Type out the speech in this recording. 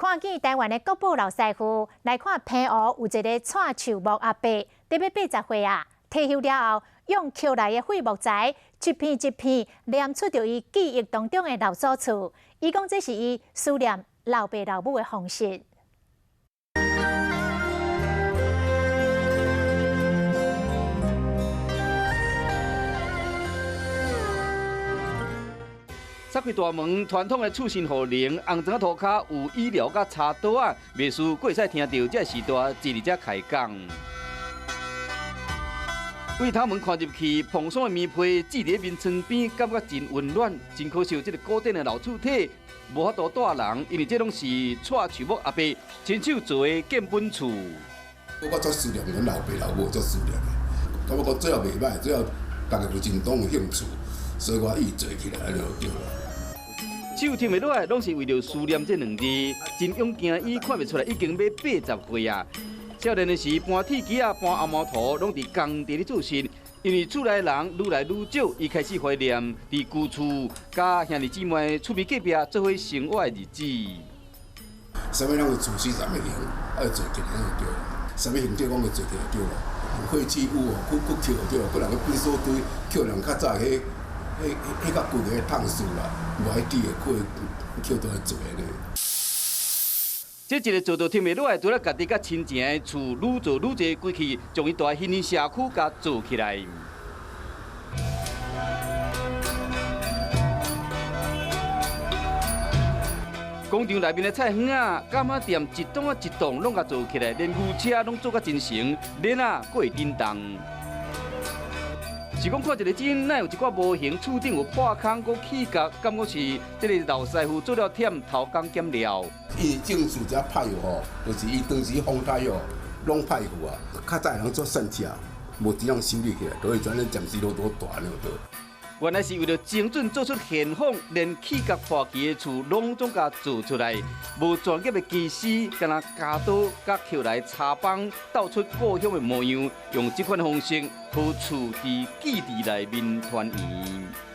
看見台灣的國寶老師傅來看澎湖有一个蔡樹木阿伯，得欲80歲啊，退休了後，用捡來的廢木材，一片一片黏出著伊記憶當中的老祖厝。伊講這是伊思念老爸老母的方式。拆開大門，傳統的厝身戶靈，紅磚仔塗跤有椅寮佮柴桌仔，袂輸閣會使聽著這時代坐佇遮開講。對頭門看入去，蓬鬆的棉被置佇眠床邊，感覺真溫暖。真可惜，這个古典的老厝體無法度蹛人，因為這攏是蔡樹木阿伯親手做的建本厝。我足思念阮老爸老母，足思念的。感覺講最後袂䆀，最後家己有真當有興趣，所以我伊做起來按呢就對啦。手停袂落來，攏是為著思念這兩字。真勇健，伊看袂出來，已經欲80歲啊！少年的時搬鐵枝仔、搬紅毛土，攏佇工地咧做事。因為厝內人愈來愈少，伊開始懷念佇舊厝佮兄弟姊妹厝邊隔壁做伙生活的日子。啥物人會厝死啥物形，愛做起來就對啦。啥物形狀講會做起來對啦。廢棄物哦，閣閣抾對啦，閣人去糞埽堆，抾人較早彼。彼彼較舊个桶數啦，無愛記的，可會抾倒來做呢。這一个做到停袂落來，除了家己佮親情的厝愈做愈濟，規氣將伊蹛彼社區共做起來。工廠內面的菜園仔、柑仔店，一棟仔一棟攏共做起來，連牛車攏做甲真成，鏈仔閣會振動。是講看一个真，哪有一寡模型厝頂有破空，閣起角，感覺是這个老師傅做了忝，偷工減料。伊種樹遮歹吼，就是伊當時風颱哦，攏歹去啊。較早人做散車，無錢通修理起來，所以全咧暫時攏都大了都。原來是為著精準做出現仿，連起角破去的厝攏總共做出來。無專業的技師，敢若鉸刀佮抾來插枋，鬥出故鄉的模樣，用這款方式，予厝佇記憶內面團圓。